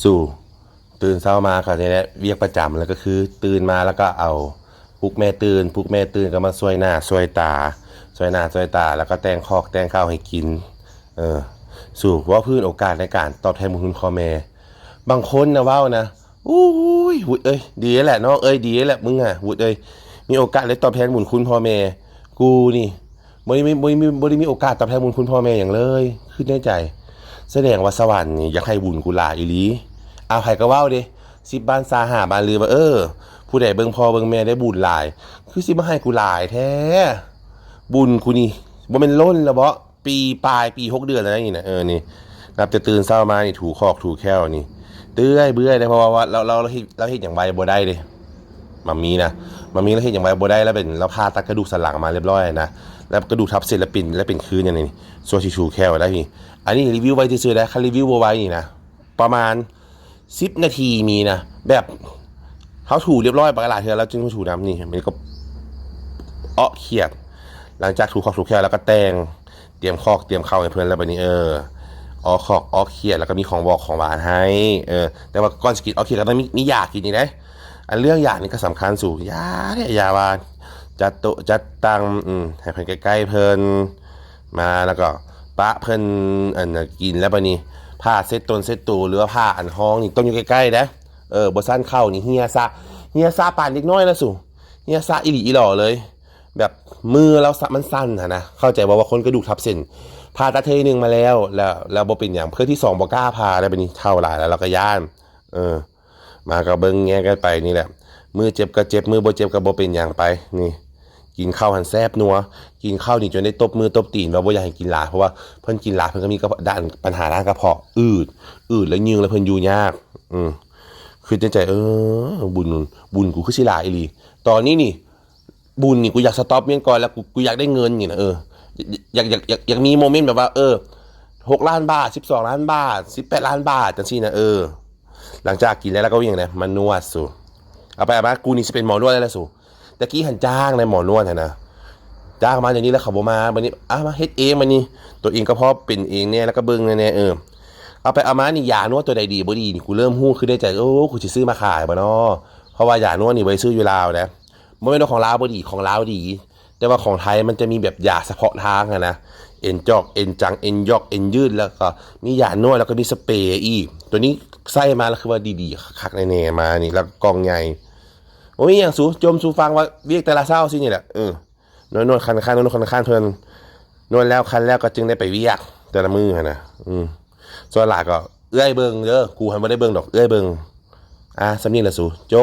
ສູ່ ຕື່ນເຊົ້າມາກໍນີ້ແຫຼະ ວຽກປະຈຳ ແລ້ວກໍຄືຕື່ນມາແລ້ວກໍເອົາ ປຸກແມ່ຕື່ນ ປຸກແມ່ຕື່ນກໍມາຊ່ວຍໜ້າຊ່ວຍຕາ ຊ່ວຍໜ້າຊ່ວຍຕາ ແລ້ວກໍແຕ່ງຄອກແຕ່ງເຂົ້າໃຫ້ກິນ. ເອີ ສູ່ ເວົ້າພື້ນໂອກາດໃນການຕອບແທນບຸນຄຸນພໍ່ແມ່ ບາງຄົນນະເວົ້ານະ ໂອ້ຍ ວຸດເອີຍ ດີແລ້ວແຫຼະນ້ອງເອີຍ ດີແລ້ວແຫຼະມຶງຫາ ວຸດເອີຍ ມີໂອກາດໄດ້ຕອບແທນບຸນຄຸນພໍ່ແມ່ ກູນີ້ ບໍ່ໄດ້ມີ ບໍ່ໄດ້ມີ ບໍ່ໄດ້ມີໂອກາດຕອບແທນບຸນຄຸນພໍ່ແມ່ຫຍັງເລີຍ ຄິດໃນໃຈ ສະແດງວ່າສະຫວັນນີ້ຢາກໃຫ້ບຸນກູຫຼາຍອີ່ຫຼີ. ອາ ໃຜກໍເວົ້າເດ້ ສິບບ້ານຊາວຫ້າບ້ານລືມວ່າ ເອີ ຜູ້ໃດເບິ່ງພໍ່ເບິ່ງແມ່ໄດ້ບຸນຫຼາຍ ຄືຊິມາໃຫ້ກູຫຼາຍແທ້ ບຸນກູນີ້ບໍ່ແມ່ນລົ້ນແລ້ວເບາະ ປີປາຍ ປີຫົກເດືອນແລ້ວນີ້ນະ. ເອີ ນີ້ ນັບແຕ່ຕື່ນເຊົ້າມານີ້ ຖູຄອກຖູແຂ້ວນີ້ ເມື່ອຍເມື່ອຍເດ້ ເພາະວ່າ ວ່າ ລາວ ລາວ ລາວເຮັດ ລາວເຮັດຫຍັງໄວບໍ່ໄດ້ເດ້ ໝາມີນະ ໝາມີລາວເຮັດຫຍັງໄວບໍ່ໄດ້ ລາວເປັນ ລາວຜ່າຕັດກະດູກສັນຫຼັງມາລຽບຮ້ອຍນະ ແລ້ວກະດູກທັບເສັ້ນ ແລ້ວເປັນ ແລ້ວເປັນຄືນຫຍັງນີ້ ຊົ່ວຊິຖູແຂ້ວໄດ້ນີ້. ອັນນີ້ຣີວິວໄວຊື່ໆເດ້ ຄັນຣີວິວບໍ່ໄວນີ້ນະ ປະມານສິບນາທີມີນະ ແບບເຮົາຖູລຽບຮ້ອຍບັກຫຼາຍເທື່ອ ແລ້ວຈຶ່ງມາຖູນຳນີ້ ມັນກໍເອາະຂຽດ ຫຼັງຈາກຖູຄອກຖູແຂ້ວ ແລ້ວກໍແຕ່ງ ຕຽມຄອກຕຽມເຂົ້າໃຫ້ເພິ່ນ ແລ້ວບາດນີ້ ເອີ ເອາະຄອກເອາະຂຽດ ແລ້ວກໍມີຂອງຫວອກຂອງຫວານໃຫ້ ເອີ ແຕ່ວ່າກ່ອນຊິກິນເອາະຂຽດກໍຕ້ອງມີ ມີຢາກິນນີ້ເດ້. ອັນເລື່ອງຢານີ້ກໍສຳຄັນສູ ຢາເດ້ ຢາວ່າ ຈັດໂຕະຈັດຕັ່ງ ອືມ ໃຫ້ເພິ່ນໃກ້ໆເພິ່ນ ມາແລ້ວກໍປະເພິ່ນ ອັນ ກິນ ແລ້ວບາດນີ້ ຜ້າເຊັດຕົນເຊັດໂຕ ຫຼືວ່າຜ້າອັນຮອງນີ້ຕ້ອງຢູ່ໃກ້ໆເດ້. ເອີ ບໍ່ຊັ້ນເຂົ້ານີ້ເຫ່ຍຊະ ເຫ່ຍຊະປານເດັກນ້ອຍລະສູ ເຫ່ຍຊະອີ່ຫຼີອີ່ຫຼໍເລີຍ ແບບມືລາວຊະ ມັນສັ່ນຫັ້ນນະ ເຂົ້າໃຈບໍ່ວ່າຄົນກະດູກທັບເສັ້ນ ຜ່າຕັດເທື່ອໜຶ່ງມາແລ້ວ ແລ້ວ ແລ້ວບໍ່ເປັນຫຍັງ ເທື່ອທີສອງບໍ່ກ້າຜ່າແລ້ວ ບາດນີ້ເຖົ້າຫຼາຍແລ້ວ ລາວກໍຢ້ານ ເອີ ມາກໍເບິ່ງແຍງກັນໄປນີ້ແຫຼະ ມືເຈັບກໍເຈັບ ມືບໍ່ເຈັບກໍບໍ່ເປັນຫຍັງໄປ ນີ້ ກິນເຂົ້າຫັ້ນແຊບນົວ ກິນເຂົ້ານີ້ຈົນໄດ້ຕົບມືຕົບຕີນວ່າບໍ່ຢາກໃຫ້ກິນຫຼາຍ ເພາະວ່າເພິ່ນກິນຫຼາຍເພິ່ນກໍມີກະເພາະ ດ້ານ ບັນຫາດ້ານກະເພາະ ອືດ ອືດແລ້ວຍືງ ແລ້ວເພິ່ນຢູ່ຍາກ ອື ຄິດໃນໃຈ ເອີ ບຸນ ບຸນກູຄືຊິຫຼາຍອີ່ຫຼີ ຕອນນີ້ນີ້ ບຸນນີ້ກູຢາກສະຕັອບວຽງກ່ອນ ແລ້ວກູ ກູຢາກໄດ້ເງິນນີ້ນະ ເອີ ຢາກ ຢາກ ຢາກ ຢາກ ຢາກມີໂມເມັນແບບວ່າ ເອີ ຫົກລ້ານບາດ ສິບສອງລ້ານບາດ ສິບແປດລ້ານບາດ ຈັ່ງຊີ້ນະ ເອີ ຫຼັງຈາກກິນແລ້ວ ແລ້ວກໍຫຍັງນະ ມານວດສູ ເອົາໄປເອົາມາ ກູນີ້ຊິເປັນໝໍນວດແລ້ວລະສູ ແຕ່ກີ້ຫັ້ນຈ້າງນະ ໝໍນວດຫັ້ນນະ ຈ້າງມາ ດຽວນີ້ແລ້ວເຂົາບໍ່ມາ ບາດນີ້ ອາ ມາເຮັດເອງ ບາດນີ້ ຕົວເອງກໍພໍເປັນເອງແດ່ ແລ້ວກໍເບິ່ງແດ່ ເອີ ເອົາໄປເອົາມານີ້ ຢານວດຕົວໃດດີບໍ່ດີນີ້ ກູເລີ່ມຮູ້ ຄິດໃນໃຈ ໂອ້ ກູຊິຊື້ມາຂາຍບໍ່ນໍ ເພາະວ່າຢານວດນີ້ບໍ່ໄດ້ຊື້ຢູ່ລາວເດ້ ບໍ່ແມ່ນວ່າຂອງລາວບໍ່ດີ ຂອງລາວດີ ແຕ່ວ່າຂອງໄທມັນຈະມີແບບຢາສະເພາະທາງຫັ້ນນະ ເອັນຈອກ ເອັນຈັງ ເອັນຢອກ ເອັນຍືດ ແລ້ວກໍມີຢານວດ ແລ້ວກໍມີສະເປອີກ ຕົວນີ້ໃຊ້ມາແລ້ວຄືວ່າດີໆ ຄັກໆ ແນ່ໆ ມານີ້ ແລ້ວກໍກ່ອງໃຫຍ່ ບໍ່ມີຫຍັງສູ ຈົ່ມສູ່ຟັງວ່າວຽກແຕ່ລະເຊົ້າຊີ້ນີ້ແຫຼະ ເອີ ນວດໆ ຄັນໆ ນວດໆ ຄັນໆ ເພິ່ນ ນວດແລ້ວຄັນແລ້ວກໍຈຶ່ງໄດ້ໄປວຽກ ແຕ່ລະມື້ຫັ້ນນະ ອື ສ່ວນຫຼາຍກໍເອື້ອຍເບິ່ງເດີ ກູຫັ້ນບໍ່ໄດ້ເບິ່ງດອກ ເອື້ອຍເບິ່ງ ອາ ສ່ຳນີ້ລະສູ.